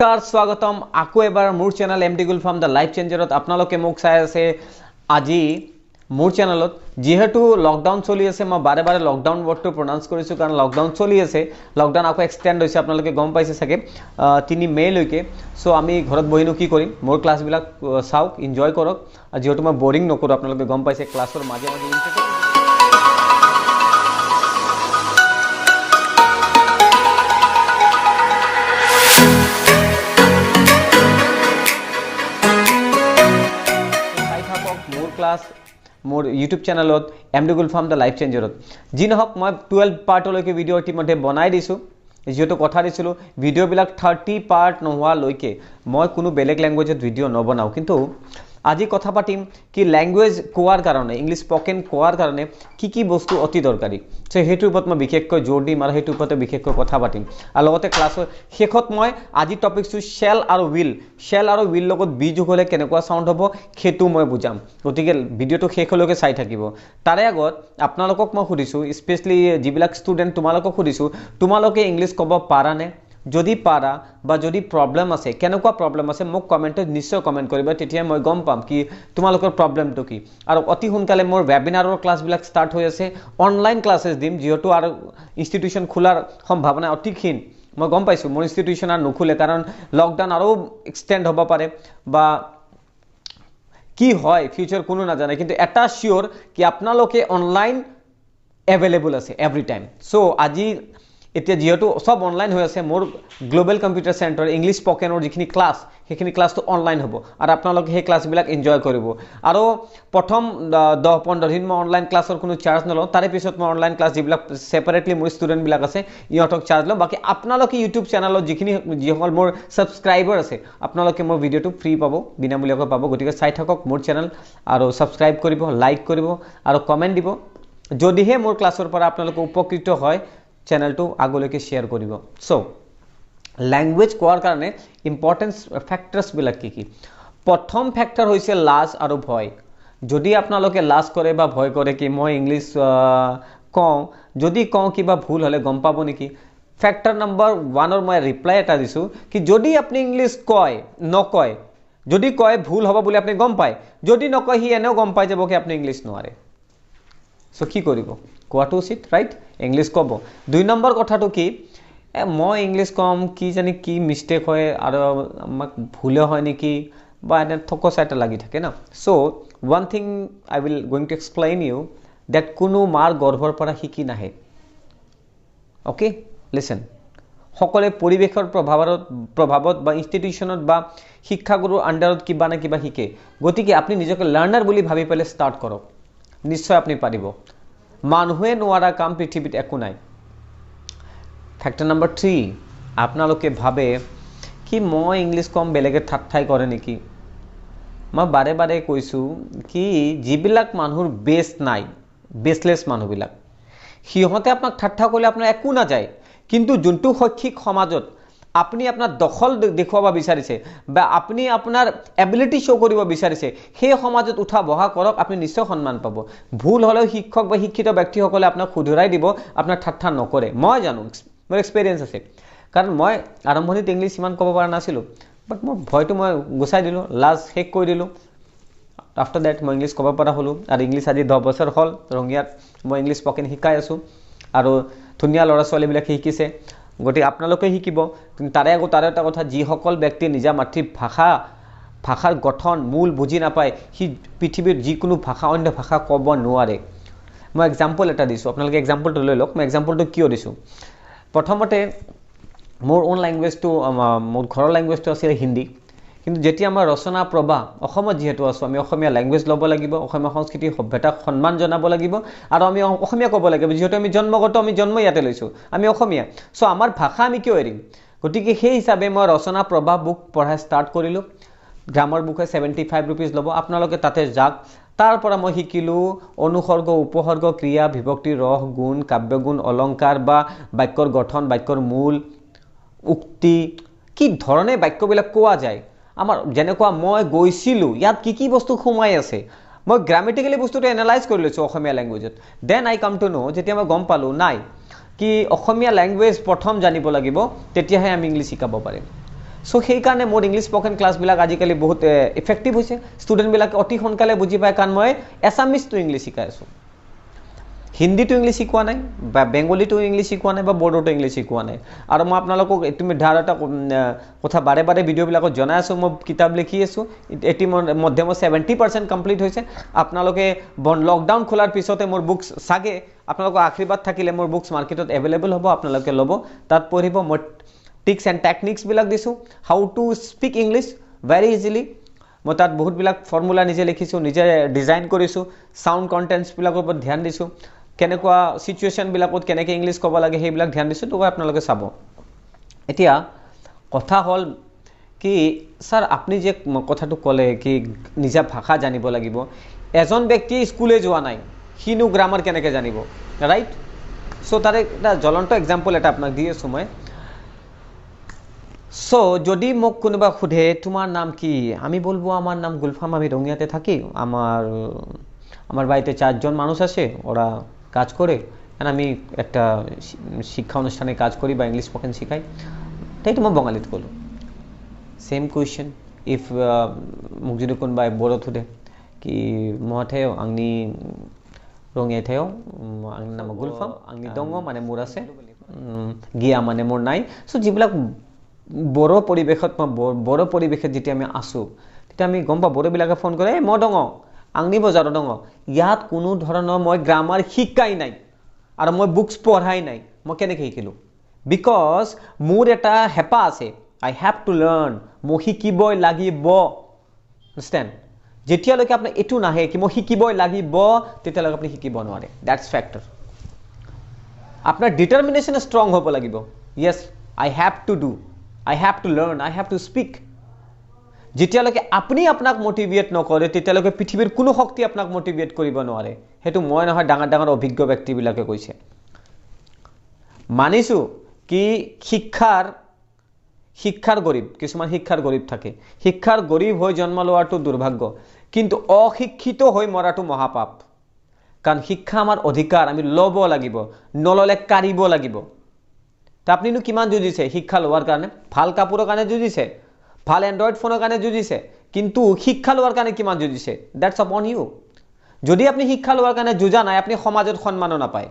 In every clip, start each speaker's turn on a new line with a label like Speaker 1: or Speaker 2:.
Speaker 1: নমস্কাৰ, স্বাগতম আকৌ এবাৰ মোৰ channel M D Gulfam the life চেঞ্জাৰত। আপোনালোকে মোক চাই আছে আজি মোৰ চেনেলত। যিহেতু লকডাউন চলি আছে, মই বাৰে বাৰে লকডাউন ৱৰ্ডটো প্ৰনাউন্স কৰিছোঁ কাৰণ লকডাউন চলি আছে। লকডাউন আকৌ এক্সটেণ্ড হৈছে, আপোনালোকে গম পাইছে চাগে 3 মে'লৈকে। চ' আমি ঘৰত বহিনো কি কৰিম, মোৰ ক্লাছবিলাক চাওক, এনজয় কৰক। যিহেতু মই বৰিং নকৰোঁ, আপোনালোকে গম পাইছে ক্লাছৰ মাজে মাজে মোৰ ক্লাছ মোৰ ইউটিউব চেনেলত M D Gulfam the life চেঞ্জাৰত। যি নহওক, মই 12 পাৰ্টলৈকে ভিডিঅ' ইতিমধ্যে বনাই দিছোঁ। যিহেতু কথা দিছিলোঁ ভিডিঅ'বিলাক 30 পাৰ্ট নোহোৱালৈকে মই কোনো বেলেগ লেংগুৱেজত ভিডিঅ' নবনাওঁ। কিন্তু আজি কথা পাতিম কি লেংগুৱেজ কোৱাৰ কাৰণে, ইংলিছ স্পকেন কোৱাৰ কাৰণে কি কি বস্তু অতি দৰকাৰী। চ' সেইটোৰ ওপৰত মই বিশেষকৈ জোৰ দিম আৰু সেইটোৰ ওপৰতে বিশেষকৈ কথা পাতিম। আৰু লগতে ক্লাছৰ শেষত মই আজি টপিকটো শ্বেল আৰু will, shell আৰু will লগত বি যোগ হ'লে কেনেকুৱা চাউণ্ড হ'ব সেইটো মই বুজাম। গতিকে ভিডিঅ'টো শেষলৈকে চাই থাকিব। তাৰে আগত আপোনালোকক মই সুধিছোঁ, স্পেচিয়েলি যিবিলাক ষ্টুডেণ্ট তোমালোকক সুধিছোঁ, তোমালোকে ইংলিছ ক'ব পাৰানে? যদি পাৰা বা যদি প্ৰব্লেম আছে, কেনেকুৱা প্ৰব্লেম আছে মোক কমেণ্টত নিশ্চয় কমেণ্ট কৰিবা, তেতিয়া মই গম পাম কি তোমালোকৰ প্ৰব্লেমটো কি। আৰু অতি সোনকালে মোৰ ৱেবিনাৰৰ ক্লাছবিলাক ষ্টাৰ্ট হৈ আছে, অনলাইন ক্লাছেছ দিম। যিহেতু আৰু ইনষ্টিটিউশ্যন খোলাৰ সম্ভাৱনা অতি ক্ষীণ, মই গম পাইছোঁ মোৰ ইনষ্টিটিউশ্যন আৰু নুখোলে, কাৰণ লকডাউন আৰু এক্সটেণ্ড হ'ব পাৰে বা কি হয় ফিউচাৰ কোনো নাজানে। কিন্তু এটা চিয়'ৰ কি আপোনালোকে অনলাইন এভেইলেবল আছে এভৰি টাইম। চ' আজি এতিয়া যিহেতু চব অনলাইন হৈ আছে, মোৰ গ্ল'বেল কম্পিউটাৰ চেণ্টাৰ ইংলিছ স্পকেনৰ যিখিনি ক্লাছ, সেইখিনি ক্লাছটো অনলাইন হ'ব আৰু আপোনালোকে সেই ক্লাছবিলাক এনজয় কৰিব। আৰু প্ৰথম 10-15 দিন মই অনলাইন ক্লাছৰ কোনো চাৰ্জ নলওঁ। তাৰে পিছত মই অনলাইন ক্লাছ যিবিলাক ছেপাৰেটলি মোৰ ষ্টুডেণ্টবিলাক আছে ইহঁতক চাৰ্জ লওঁ। বাকী আপোনালোকে ইউটিউব চেনেলত যিসকল মোৰ ছাবস্ক্ৰাইবাৰ আছে, আপোনালোকে মোৰ ভিডিঅ'টো ফ্ৰী পাব, বিনামূলীয়াকৈ পাব। গতিকে চাই থাকক মোৰ চেনেল আৰু ছাবস্ক্ৰাইব কৰিব, লাইক কৰিব আৰু কমেণ্ট দিব। যদিহে মোৰ ক্লাছৰ পৰা আপোনালোকে উপকৃত হয়, চেনেলটো আগলৈকে শ্বেয়াৰ কৰিব। চ' লেংগুৱেজ কোৱাৰ কাৰণে ইম্পৰ্টেঞ্চ ফেক্টৰ্ছবিলাক কি কি? প্ৰথম ফেক্টৰ হৈছে লাজ আৰু ভয়। যদি আপোনালোকে লাজ কৰে বা ভয় কৰে কি মই ইংলিছ কওঁ, যদি কওঁ কিবা ভুল হ'লে গম পাব নেকি? ফেক্টৰ নম্বৰ 1ৰ মই ৰিপ্লাই এটা দিছোঁ কি যদি আপুনি ইংলিছ কয় নকয়, যদি কয় ভুল হ'ব বুলি আপুনি গম পায়, যদি নকয় সি এনেও গম পাই যাব কি আপুনি ইংলিছ নোৱাৰে। চ' কি কৰিব? কোৱাটো উচিত, ৰাইট? ইংলিছ ক'ব। 2 নম্বৰ কথাটো কি, মই ইংলিছ ক'ম কি জানি কি মিষ্টেক হয় আৰু আমাক ভুলে হয় নেকি বা এনে থকচা এটা লাগি থাকে ন। So one thing I will going to explain you that কোনো মাৰ গৰ্ভৰ পৰা শিকি নাহে। অ'কে, লিচেন, সকলোৱে পৰিৱেশৰ প্ৰভাৱত বা ইনষ্টিটিউশ্যনত বা শিক্ষাগুৰুৰ আণ্ডাৰত কিবা নে কিবা শিকে। গতিকে আপুনি নিজকে লাৰ্ণাৰ বুলি ভাবি পেলাই ষ্টাৰ্ট কৰক, নিশ্চয় আপুনি পাৰিব। মানুহে নোৱাৰা কাম পৃথিৱীত একো নাই। ফেক্টৰ নম্বৰ 3, আপোনালোকে ভাবে কি মই ইংলিছ ক'ম বেলেগে ঠাট্ঠাই কৰে নেকি? মই বাৰে বাৰে কৈছোঁ কি যিবিলাক মানুহৰ বেছ নাই, বেছলেছ মানুহবিলাক, সিহঁতে আপোনাক ঠাট্টা কৰিলে আপোনাৰ একো নাযায়। কিন্তু যোনটো শৈক্ষিক সমাজত আপুনি আপোনাৰ দখল দেখুৱাব বিচাৰিছে বা আপুনি আপোনাৰ এবিলিটি শ্ব' কৰিব বিচাৰিছে, সেই সমাজত উঠা বহা কৰক, আপুনি নিশ্চয় সন্মান পাব। ভুল হ'লেও শিক্ষক বা শিক্ষিত ব্যক্তিসকলে আপোনাক শুধৰাই দিব, আপোনাক ঠাট্টা নকৰে। মই জানো, মোৰ এক্সপেৰিয়েঞ্চ আছে, কাৰণ মই আৰম্ভণিত ইংলিছ ইমান ক'ব পৰা নাছিলোঁ, বাট মোৰ ভয়টো মই গুচাই দিলোঁ, লাজ শেষ কৰি দিলোঁ। আফটাৰ that মই ইংলিছ ক'ব পৰা হ'লোঁ আৰু ইংলিছ আজি 10 বছৰ হ'ল ৰঙিয়াত মই ইংলিছ স্পকেন শিকাই আছোঁ আৰু ধুনীয়া ল'ৰা ছোৱালীবিলাকে শিকিছে। গতিকে আপোনালোকে শিকিব। কিন্তু তাৰে আগত তাৰে এটা কথা, যিসকল ব্যক্তিয়ে নিজা মাতৃভাষা, ভাষাৰ গঠন মূল বুজি নাপায়, সি পৃথিৱীৰ যিকোনো ভাষা অন্য ভাষা ক'ব নোৱাৰে। মই এক্সাম্পল এটা দিছোঁ, আপোনালোকে এক্সাম্পলটো লৈ লওক। মই এক্সাম্পলটো কিয় দিছোঁ? প্ৰথমতে মোৰ অ'ন লেংগুৱেজটো, মোৰ ঘৰৰ লেংগুৱেজটো আছিলে হিন্দী। কিন্তু যেতিয়া আমাৰ ৰচনা প্ৰবাহ, অসমত যিহেতু আছোঁ, আমি অসমীয়া লেংগুৱেজ ল'ব লাগিব, অসমীয়া সংস্কৃতি সভ্যতাক সন্মান জনাব লাগিব আৰু আমি অসমীয়া ক'ব লাগিব। যিহেতু আমি জন্মগত, আমি জন্ম ইয়াতে লৈছোঁ, আমি অসমীয়া। চ' আমাৰ ভাষা আমি কিয় এৰিম? গতিকে সেই হিচাপে মই ৰচনা প্ৰবাহ বুক পঢ়াই ষ্টাৰ্ট কৰিলোঁ। গ্ৰামাৰ বুকে 75 ৰুপিজ ল'ব, আপোনালোকে তাতে যাওক। তাৰ পৰা মই শিকিলোঁ অনুসৰ্গ, উপসৰ্গ, ক্ৰিয়া, বিভক্তি, ৰস, গুণ, কাব্যগুণ, অলংকাৰ বা বাক্যৰ গঠন, বাক্যৰ মূল, উক্তি, কি ধৰণে বাক্যবিলাক কোৱা যায়। আমাৰ যেনেকুৱা মই গৈছিলোঁ, ইয়াত কি কি বস্তু সোমাই আছে, মই গ্ৰামেটিকেলি বস্তুটো এনালাইজ কৰি লৈছোঁ অসমীয়া লেংগুৱেজত। Then I come to know, যেতিয়া মই গম পালোঁ নাই কি অসমীয়া লেংগুৱেজ প্ৰথম জানিব লাগিব, তেতিয়াহে আমি ইংলিছ শিকাব পাৰিম। চ' সেইকাৰণে মোৰ ইংলিছ স্পকেন ক্লাছবিলাক আজিকালি বহুত ইফেক্টিভ হৈছে। ষ্টুডেণ্টবিলাকে অতি সোনকালে বুজি পায়, কাৰণ মই এছামিজ টু ইংলিছ শিকাই আছোঁ, হিন্দী টু ইংলিছ শিকোৱা নাই, বা বেংগলী টু ইংলিছ শিকোৱা নাই, বা বড়ো টু ইংলিছ শিকোৱা নাই। আৰু মই আপোনালোকক ইতিমধ্যে আৰু এটা কথা বাৰে বাৰে ভিডিঅ'বিলাকত জনাই আছোঁ, মই কিতাপ লিখি আছোঁ, ইতিমধ্যে মোৰ 70% কমপ্লিট হৈছে। আপোনালোকে লকডাউন খোলাৰ পিছতে মোৰ বুকছ চাগে, আপোনালোকৰ আশীৰ্বাদ থাকিলে মোৰ বুকছ মাৰ্কেটত এভেইলেবল হ'ব, আপোনালোকে ল'ব, তাত পঢ়িব। মই টিক্স এণ্ড টেকনিক্সবিলাক দিছোঁ, how to speak English very easily. মই তাত বহুতবিলাক ফৰ্মুলা নিজে লিখিছোঁ, নিজে ডিজাইন কৰিছোঁ, চাউণ্ড কণ্টেণ্টছবিলাকৰ ওপৰত ধ্যান দিছোঁ, কেনেকুৱা চিটুৱেশ্যনবিলাকত কেনেকৈ ইংলিছ ক'ব লাগে সেইবিলাক ধ্যান দিছোঁ, তো আপোনালোকে চাব। এতিয়া কথা হ'ল কি, ছাৰ আপুনি যে কথাটো ক'লে কি নিজা ভাষা জানিব লাগিব, এজন ব্যক্তিয়ে স্কুলে যোৱা নাই, সিনো গ্ৰামাৰ কেনেকৈ জানিব, ৰাইট? চ' তাৰে এটা জ্বলন্ত এক্সাম্পল এটা আপোনাক দি আছোঁ মই। চ' যদি মোক কোনোবা সোধে তোমাৰ নাম কি, আমি বলবো আমার নাম গুলফাম, আমি রঙিয়াতে থাকি, আমার আমার বাড়িতে চারজন মানুষ আছে, ওরা কাজ করে, আর আমি একটা শিক্ষা অনুষ্ঠানে কাজ করি বা ইংলিশ স্পোকেন শিখাই, তাই তো মই বঙালীত ক'লোঁ। ছেম কুৱেশ্যন if মোক যদি কোনোবাই বড়োত সোধে কি মহাথাयो आंनि रङिया थायो, आंनि नामा गुलफाम, आंनि दङ মানে মোৰ আছে, গিয়া মানে মোৰ নাই। চ' যিবিলাক বড়ো পৰিৱেশত মই বড়ো পৰিৱেশত যেতিয়া আমি আছোঁ, তেতিয়া আমি গম পাওঁ বড়োবিলাকে ফোন কৰে, এই মই দঙ, আংনি বজাৰত দঙ। ইয়াত কোনো ধৰণৰ মই গ্ৰামাৰ শিকাই নাই আৰু মই বুকছ পঢ়াই নাই, মই কেনেকৈ শিকিলোঁ? Because মোৰ এটা হেঁপাহ আছে, আই have to learn, মই শিকিবই লাগিব। আণ্ডাৰষ্টেণ্ড? যেতিয়ালৈকে আপোনাৰ এইটো নাহে কি মই শিকিবই লাগিব, তেতিয়ালৈকে আপুনি শিকিব নোৱাৰে। That's factor. আপোনাৰ ডিটাৰমিনেশ্যন ষ্ট্ৰং হ'ব লাগিব। Yes, I have to do, I have to learn, I have to speak. যেতিয়ালৈকে আপুনি আপোনাক মটিভেট নকৰে, তেতিয়ালৈকে পৃথিৱীৰ কোনো শক্তি আপোনাক মটিভেট কৰিব নোৱাৰে। সেইটো মই নহয়, ডাঙৰ ডাঙৰ অভিজ্ঞ ব্যক্তিবিলাকে কৈছে। মানিছোঁ কি শিক্ষাৰ গৰীব, কিছুমান শিক্ষাৰ গৰীব থাকে, শিক্ষাৰ গৰীব হৈ জন্ম লোৱাটো দুৰ্ভাগ্য, কিন্তু অশিক্ষিত হৈ মৰাটো মহাপাপ। কাৰণ শিক্ষা আমাৰ অধিকাৰ, আমি ল'ব লাগিব, নল'লে কাঢ়িব লাগিব। ত আপুনিনো কিমান যুঁজিছে শিক্ষা লোৱাৰ কাৰণে? ভাল কাপোৰৰ কাৰণে যুঁজিছে, ভাল এণ্ড্ৰইড ফোনৰ কাৰণে যুঁজিছে, কিন্তু শিক্ষা লোৱাৰ কাৰণে কিমান যুঁজিছে? That's upon you. যদি আপুনি শিক্ষা লোৱাৰ কাৰণে যুঁজা নাই, আপুনি সমাজত সন্মানো নাপায়।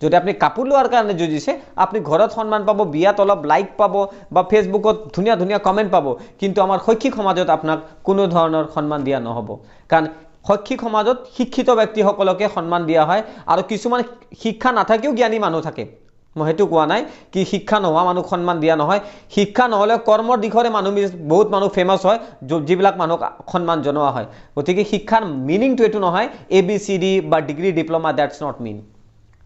Speaker 1: যদি আপুনি কাপোৰ লোৱাৰ কাৰণে যুঁজিছে, আপুনি ঘৰত সন্মান পাব, বিয়াত অলপ লাইক পাব বা ফেচবুকত ধুনীয়া ধুনীয়া কমেণ্ট পাব, কিন্তু আমাৰ শৈক্ষিক সমাজত আপোনাক কোনো ধৰণৰ সন্মান দিয়া নহ'ব। কাৰণ শৈক্ষিক সমাজত শিক্ষিত ব্যক্তিসকলকে সন্মান দিয়া হয়, আৰু কিছুমান শিক্ষা নাথাকিও জ্ঞানী মানুহ থাকে। মই সেইটো কোৱা নাই কি শিক্ষা নোহোৱা মানুহক সন্মান দিয়া নহয়। শিক্ষা নহ'লে কৰ্মৰ দিশৰে মানুহ বহুত মানুহ ফেমাছ হয়, যিবিলাক মানুহক সন্মান জনোৱা হয়। গতিকে শিক্ষাৰ মিনিংটো এইটো নহয় এ বি চি ডি বা degree diploma, that's not mean.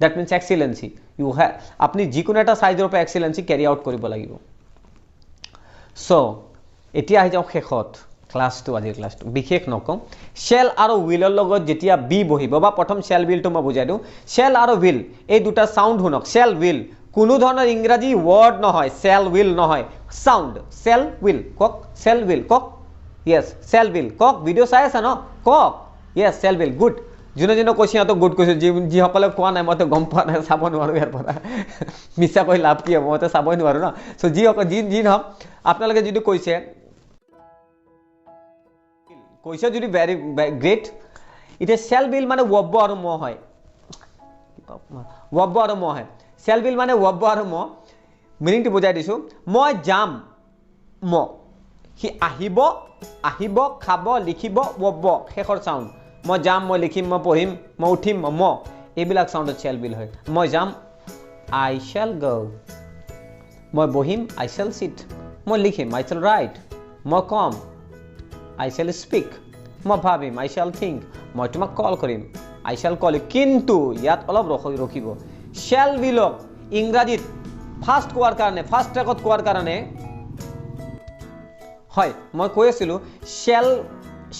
Speaker 1: That means excellency. You আপুনি যিকোনো এটা চাইজৰ পৰা এক্সিলেঞ্চি কেৰি আউট কৰিব লাগিব। চ' এতিয়া আহি যাওঁ শেষত ক্লাছটো, আজিৰ ক্লাছটো বিশেষ নকওঁ। শ্বেল আৰু উইলৰ লগত যেতিয়া বি বহিব, বা প্ৰথম শ্বেল উইলটো মই বুজাই দিওঁ। শ্বেল আৰু will এই দুটা চাউণ্ড শুনক। শ্বেল will কোনো ধৰণৰ ইংৰাজী ৱৰ্ড নহয়, শ্বেল will নহয়, চাউণ্ড। শ্বেল will কওক, শ্বেল will কওক, য়েছ শ্বেল will কওক। ভিডিঅ' চাই আছে ন? কওক, য়েছ শ্বেল will, good. যোনে যোনে কৈছে সিহঁতক গুড কৈছোঁ, যিসকলে কোৱা নাই মইতো গম পোৱা নাই, চাব নোৱাৰোঁ ইয়াৰ পৰা, মিছা কৈ লাভ কি হ'ব, মইতো চাবই নোৱাৰোঁ ন। চ' যিসকল যি নহওক, আপোনালোকে যিটো কৈছে কৈছে যদি ভেৰি গ্ৰেট। এতিয়া চেল বিল মানে ৱব্ব আৰু ম হয়, ৱব্ব আৰু ম হয়। চেল বিল মানে ৱব্ব আৰু ম, মিনিংটো বুজাই দিছোঁ। মই যাম, ম, সি আহিব, আহিব, খাব, লিখিব, ৱব্ব শেষৰ চাউণ্ড। মই যাম, মই লিখিম, মই পঢ়িম, মই উঠিম, ম, এইবিলাক চাউণ্ডত চেল বিল হয়। মই যাম, আই শ্বেল গ'। মই বহিম, আই শ্বেল চিট। মই লিখিম, আই শ্বেল ৰাইট। মই ক'ম, আই শ্বেল স্পীক। মই ভাবিম, আই শ্বেল থিংক। মই তোমাক কল কৰিম, আই শ্বেল কল। কিন্তু ইয়াত অলপ ৰখিব। শ্বেল বিলক ইংৰাজীত ফাৰ্ষ্ট কোৱাৰ কাৰণে, ফাৰ্ষ্ট ট্ৰেকত কোৱাৰ কাৰণে হয়, মই কৈ আছিলোঁ shall,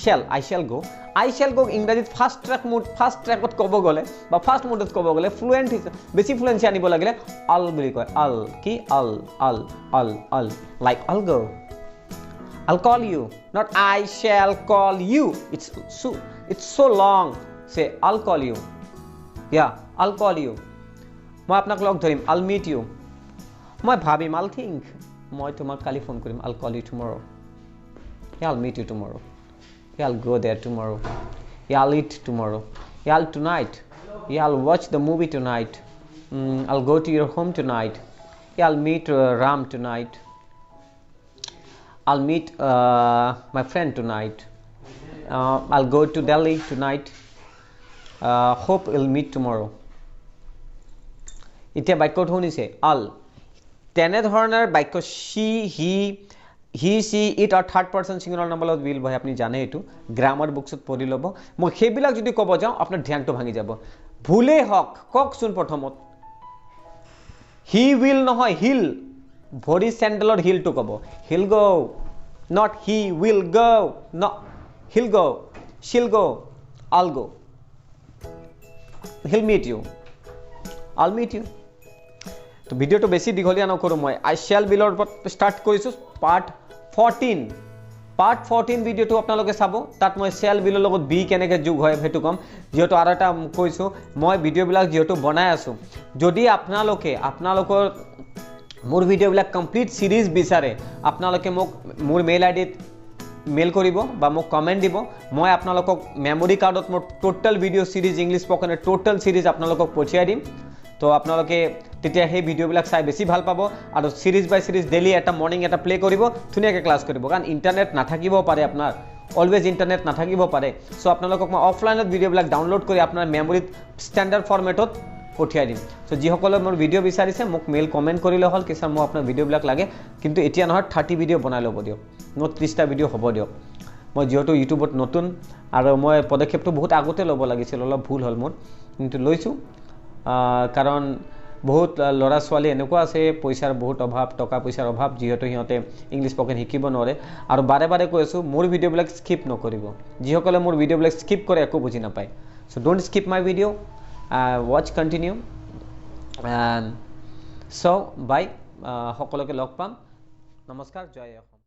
Speaker 1: shall, I shall go. I shall go ইংৰাজীত ফাৰ্ষ্ট ট্ৰেক মুড, ফাৰ্ষ্ট ট্ৰেকত ক'ব গ'লে বা ফাৰ্ষ্ট মুডত ক'ব গ'লে ফ্লুৱেণ্ট, বেছি ফ্লুৱেঞ্চি আনিব লাগিলে আল বুলি কয়। আল কি? I'll, I'll, I'll, I'll, like I'll go, I'll call you, not I shall call you. It's so long. Say, I'll call you. Yeah, I'll call you. মই আপোনাক লগ ধৰিম, I'll meet you. মই ভাবিম, I'll think. মই তোমাক কালি phone কৰিম, I'll call you tomorrow, I'll meet you tomorrow, I'll go there tomorrow, I'll eat tomorrow, I'll tonight, I'll watch the movie tonight, I'll go to your home tonight, I'll meet Ram tonight, I'll meet my friend tonight, I'll go to Delhi tonight, hope we'll meet tomorrow. এতিয়া বাক্যটো শুনিছে আল, তেনেধৰণৰ বাক্য she, he, he, she, it আৰু third person singular নাম্বাৰত will বহে, আপুনি জানে এইটো গ্ৰামাৰ বুকছত পঢ়ি ল'ব। মই সেইবিলাক যদি ক'ব যাওঁ আপোনাৰ ধ্যানটো ভাঙি যাব। ভুলেই হওক, কওকচোন প্ৰথমত he will নহয় হিল, ভৰি চেণ্ডেলৰ হিলটো ক'ব, he'll go, not he will go, no he'll go, she'll go, I'll go, he'll meet you, I'll meet you. তো ভিডিঅ'টো বেছি দীঘলীয়া নকৰোঁ, মই আই শ্বেল বিলৰ ওপৰত ষ্টাৰ্ট কৰিছোঁ পাৰ্ট 14। পাৰ্ট 14 ভিডিঅ'টো আপোনালোকে চাব, তাত মই শ্বেল বিলৰ লগত বি কেনেকৈ যোগ হয় সেইটো ক'ম। যিহেতু আৰু এটা কৈছোঁ, মই ভিডিঅ'বিলাক যিহেতু বনাই আছোঁ, যদি আপোনালোকে আপোনালোকৰ মোৰ ভিডিঅ'বিলাক কমপ্লিট ছিৰিজ বিচাৰে, আপোনালোকে মোক মোৰ মেইল আই ডিত মেইল কৰিব বা মোক কমেণ্ট দিব। মই আপোনালোকক মেমৰি কাৰ্ডত মোৰ টোটেল ভিডিঅ' ছিৰিজ, ইংলিছ স্পকেনৰ টোটেল ছিৰিজ আপোনালোকক পঠিয়াই দিম। তো আপোনালোকে তেতিয়া সেই ভিডিঅ'বিলাক চাই বেছি ভাল পাব আৰু ছিৰিজ বাই ছিৰিজ ডেইলি এটা মৰ্ণিং এটা প্লে' কৰিব, ধুনীয়াকৈ ক্লাছ কৰিব। কাৰণ ইণ্টাৰনেট নাথাকিব পাৰে, আপোনাৰ অলৱেজ ইণ্টাৰনেট নাথাকিব পাৰে। চ' আপোনালোকক মই অফলাইনত ভিডিঅ'বিলাক ডাউনলোড কৰি আপোনাৰ মেমৰিত ষ্টেণ্ডাৰ্ড ফৰ্মেটত পঠিয়াই দিম। চ' যিসকলে মোৰ ভিডিঅ' বিচাৰিছে মোক মেইল কমেণ্ট কৰিলে হ'ল কি ছাৰ মোক আপোনাৰ ভিডিঅ'বিলাক লাগে, কিন্তু এতিয়া নহয় 30 ভিডিঅ' বনাই ল'ব দিয়ক, মোৰ 30টা ভিডিঅ' হ'ব দিয়ক। মই যিহেতু ইউটিউবত নতুন আৰু মই পদক্ষেপটো বহুত আগতে ল'ব লাগিছিল, অলপ ভুল হ'ল মোৰ, কিন্তু লৈছোঁ। কাৰণ বহুত ল'ৰা ছোৱালী এনেকুৱা আছে পইচাৰ বহুত অভাৱ, টকা পইচাৰ অভাৱ, যিহেতু সিহঁতে ইংলিছ স্পকেন শিকিব নোৱাৰে। আৰু বাৰে বাৰে কৈ আছোঁ, মোৰ ভিডিঅ'বিলাক স্কিপ নকৰিব। যিসকলে মোৰ ভিডিঅ'বিলাক স্কিপ কৰে একো বুজি নাপায়। So don't skip my video, watch continue. So bye, সকলোকে লগ পাম। নমস্কাৰ, জয় অসম।